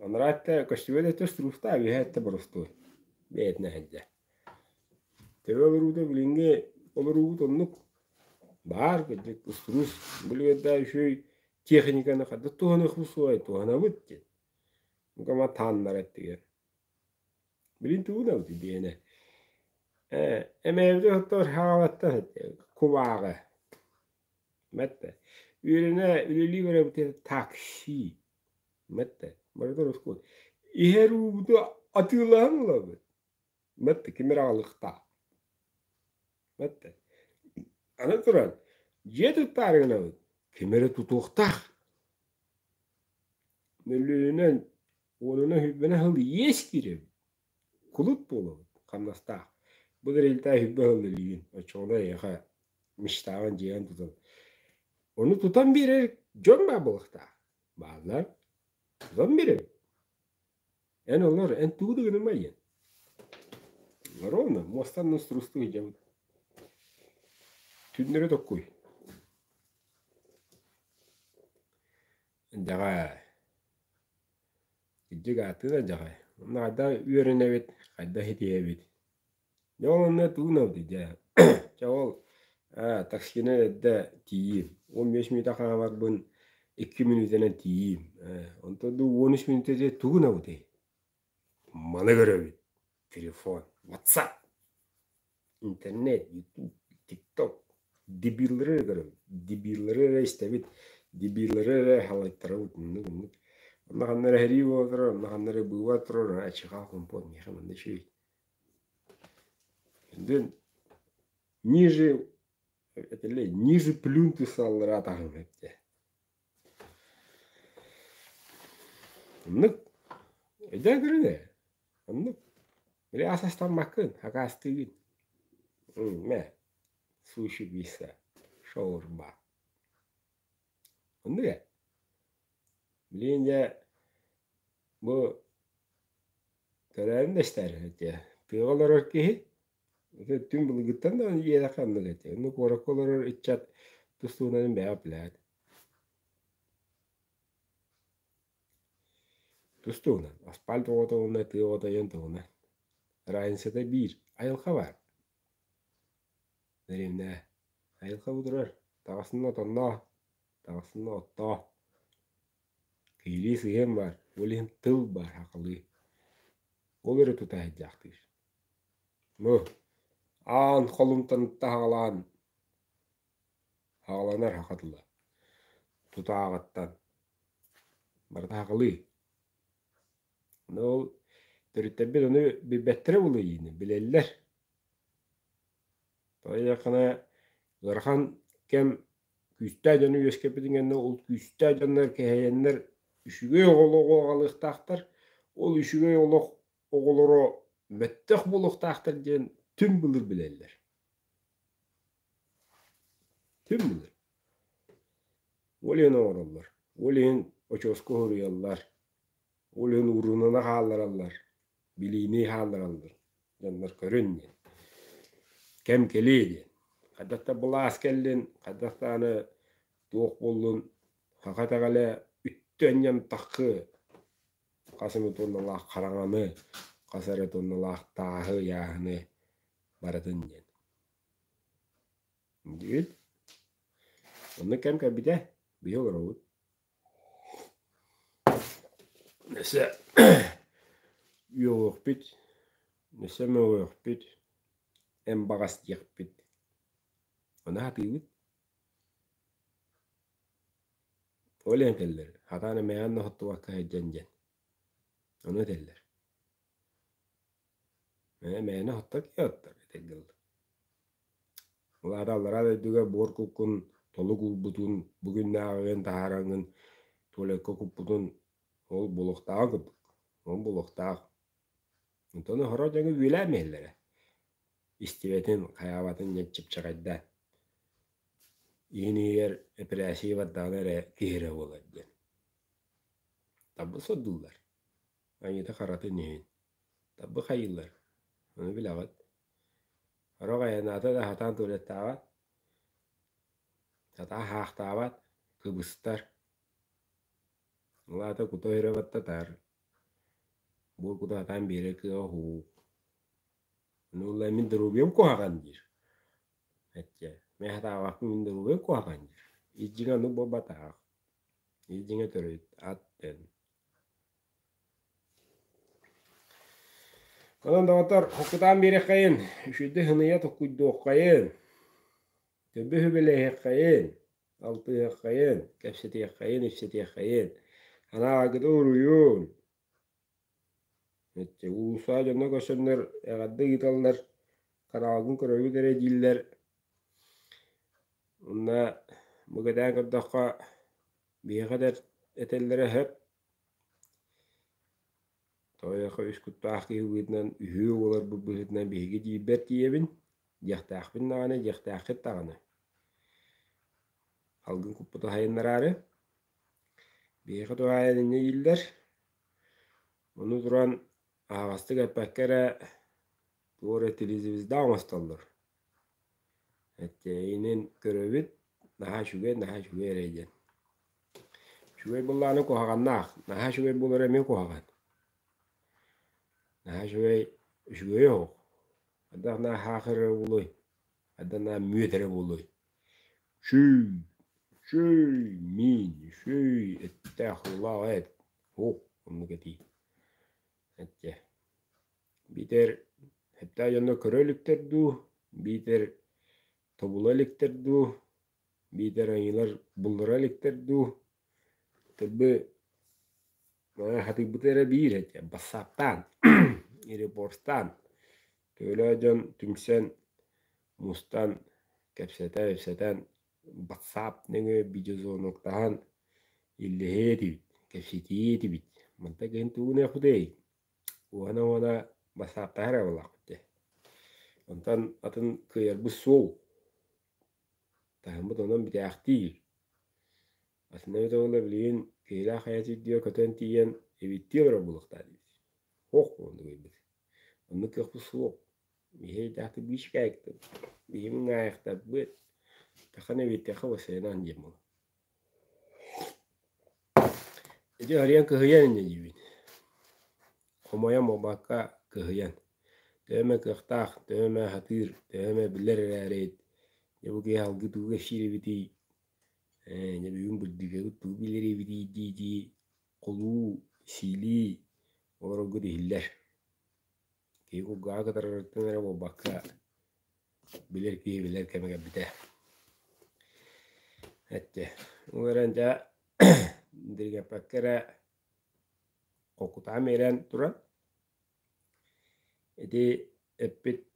Анараа өттө көстүбэт өттө устуруустаах, үөһээ өттө боростуой. Бэйэтинэн сылдьар. Төбө олоруута билиҥҥи олоруубут оннук баар кырдьык устуруус билигин үчүгэй техниканы хайдах туһаныахпыт суоҕай туһанабыт диэн. Бука тааннара эттигэр. Билин тугунабыт диэнэ. Эмээбити оттор хаалаттан кумааҕы. Мэтте. Үөрэнэ үлэлии барабыт такси. Мэтте. Барыта ороскуот. Иһэр уубуту атыылаһан ылабыт. Мэтте ким эрэ аҕалыахтаах. Мэтте. Аны туран, дьиэ туттаары гынабыт. Ким эрэ тутуохтаах. Мөлүйүөнүнэн, уонунан сүүрбэнэн сыл иэс киирэбит. Кулут буолабыт, хамнастаах. Бу тэрилтэ сүүрбэ сыл үлэлиигин, оччоҕуна эйиэхэ мечтаҕын дьиэҕин тутан. Ону тутан биэрэр дьон баар буолуохтаах. Бааллар. Тутан биэрэбит. Эн олор, эн тугу да гыныма диэн. Ровно, муостан устурустуу сылдьабыт. Түннэри токкуй. Дьаҕай. Кырдьык ааттыы да дьаҕай. Онно хайдах үөрэнэбит, хайдах итиһэбит. Дьэ ол онно тугун дьэ. Чэ ол таксины эрдэ тиийиим. 15 мүнүүтэ хаамарбын 2 мүнүүтэнэн тиийиим. Онтон дуу 13 мүнүүтэ тугун абытый? Маны көрөбүт. Телефон, WhatsApp, интернет, YouTube, TikTok. Дебиллары эрэ көрөбүт, дебиллары эрэ истэбит, дебиллары эрэ халайтарабыт. Оннук оннук. Онно ханна эрэ сэрии буола турар, онно ханна эрэ быыба турар, аччыхаа хомпуот миэхэ манна үчүгэй. Ниже этэллэр ниже плинтуса аллараа таһым эттэ. Оннук. Өйдөөн көрүҥ ээ. Оннук. Били ас астаммаккын, акаастыыгын. Мэ, суши пицца, шаурма. Оннук ээ. Билигин дьэ бу Төрөөн да истээр этэ. Тыаҕа олорор киһи ити түҥ былыргыттан да дьиэлээх оннук этэ. Онно куоракка олорор ыччат тус туһунан бэйэ билээт. Тус туһунан. Асфальт оҕото уонна тыа оҕото диэн туһунан. Разницата биир. Айылҕа баар. Дэриэбинэ. Айылҕа бу турар. Таҕыстын отонноо, таҕыстын оттоо. Киһилии сыһыан баар, ол иһин тыл баар сахалыы. Ол эрэ тута сылдьаахтыыр. Бу аан холумтан таһаҕалаан саҕаланар саха тыла. Тутааҕыттан барыта сахалыы. Ону ол төрүттэрбит ону билбэттэрэ буолуо диибин, билэллэр. Тоҕо диэтэххинэ ыарахан кэм күүстээх дьону үөскэппитин кэннэ ол күүстээх дьоннор кэһэйэннэр үчүгэй олоҕу аҕалыахтаахтар, ол үчүгэй олох оҕолоро мөттөх буолуохтаахтар диэн түҥ былыр билэллэр. Түҥ былыр. Ол иһин оҥороллор. Ол иһин очуоска уһуруйаллар. Ол иһин уурунана хааллараллар. Билиини хааллараллар. Дьоннор көрүн диэн. Кэм кэлиэ диэн. Хайдах да былаас кэллин, хайдах да аны туох буоллун, саха итэҕэлэ үттү анньан таххы хас эмэ туонналаах хараҥаны, хас эрэ туонналаах тааһы, ыйааһыны барытын диэн. Диир. Оннук кэм кэлбитэ, биһи олоробут. Өссө үөҕүөхпүт, өссө мөҕүөхпүт, эн баҕас диэхпит. Ону сатыыбыт. Ол иһин этэллэр, сатаан эмээҕин да соттубакка сылдьан диэн. Ону этэллэр. Ээ, мээнэ сотто киһи оттор этэргэ дылы. Ол аата аллараа дойдуга буор куккун толук уурбутун, бу күннээҕигин таһаараҥҥын туалекка куппутун ол буолуохтааҕа курдук. Ол буолуохтаах. Онтон сорох дьоҥҥо үөлээн иһэллэрэ. Истибэтин, хайаабатын диэн чыпчаҕайдаан. Иһин иһигэр эпэрээссийэ бардаҕына эрэ киһи эрэ буолар диэн. Табы сордууллар. Айыыта-харатын иһин. Табы хайыыллар. Ону билэҕит. Сорох айаннаата да сатаан туалеттаабат, сатаан хаахтаабат, кыбыстар. Ол аата кута өрө баттатар. Буор кута сатаан биэрэр кыаҕа уһуук. Ону ылла мин доруобуйам куһаҕан диир. Эччэ, мин сатаабаппын мин доруобуйам куһаҕан диир. Ис дьиҥэ оннук буолбатах. Ис дьиҥэ төрүт ат диэн. Онон доҕоттор, хоккутаан биэриэххэйин, үчүгэйдик сыныйа толкуйдуоххайын, төбө сүбэлэһиэххэйин, алтыһыаххайын, кэпсэтиэххэйин, ипсэтиэххэйин, санааҕытын уруйун. Уулусса дьоно көрсөннөр эҕэрдэ ыыталлар, хараҕын көрөбүт эрэ дииллэр. Уонна бу кэтээн көрдөххө, биһиэхэ этэллэрэ сөп. Тоойуохха үс куттаах киһи быһыытынан үһүө буоларбыт быһыытынан биһиги тиийбэт тиийэбин, диэхтээхпин даҕаны, диэхтээххит даҕаны. Алгын куппуту сайыннараары. Биһиэхэ туһаайан инньэ дииллэр. Ону туран аһаҕастык эппэккэ эрэ туох эрэ телезвезда оҥостоллор. Эттээйинин көрөбүт, наһаа үчүгэй, наһаа үчүгэй эрэ диэн. Үчүгэй буоллаҕына куһаҕаннаах, наһаа үчүгэй буолара эмиэ куһаҕан. Наһаа үчүгэй, үчүгэйэ суох. Хайдах наһаа хаахыр эрэ буолуой, хайдах наһаа мүөт эрэ буолуой. Шүй, шүй, миин, шүй, эттээх, уулаах эт, суох оннук этии. Эттэ. Биитэр сөптөөх дьонно көрө иликтэр дуу, биитэр тобула иликтэр дуу, биитэр айыылар буллара иликтэр дуу, төрбү хатыйбыта эрэ биир этэ, бассааптаан, репорттаан, төһөлөөх дьон түмсэн, мустан, кэпсэтэ-ипсэтэн, батсаап нөҥүө видеозвоноктаһан иллэһиэ этибит, кэпсэтиэ этибит. Мантан киһин тугу гыныахпытый? Уонна-уонна бассааптаһар эрэ буоллахпыт дии. Онтон атын кыайарбыт суол. Таһыммыт онон бүтээхтиир. Атын эбитэ буолла билигин киһилээх хайа сирдигэ көтөн тиийэн эбиттии олорор буолуохтаах диибит. Суох оннук ыйбыт. Оннук кыахпыт суох. Биһи өйдөөхтүк биишкээктик, биһи муҥаайахтарбыт. Тахана эбиттэххэ уосайынан диэн буолар. Ити арыйан кыһыйан инньэ диибин. Хомойон буолбакка кыһыйан. Төһө эмэ кыахтаах, төһө эмэ сатыыр, төһө эмэ билэр эрээри, дьэ бу киһи алгыы тугу кэпсиир эбитий, ээ дьэ бүгүн бырдыгабыт тугу билэр эбитий дии-дии холуу, сиилии олороргут иһиллэр. Киһи кулгааҕа кытарарыттан эрэ буолбакка, билэр киһи билэр кэмэ кэлбитэ. Эттэ, ол эрэн дьэ дириҥэппэккэ эрэ холкутаан биэрэн туран, ити эппит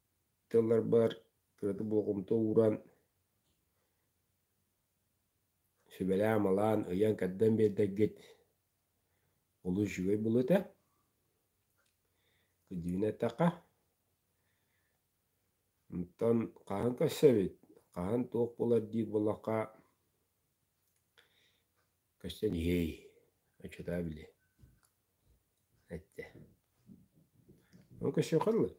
тылларбар кыратык болҕомто ууран, сүбэлээн-амалаан, ыйан-кэрдэн биэрдэргит олус үчүгэй буолуо этэ. Кырдьыгын эттэххэ, онтон хаһан көрсөбүт, хаһан туох буолар диир буоллахха, көрсөн иһиэй, оччотоо били эттэ. Ону көрсүөххэ дылы.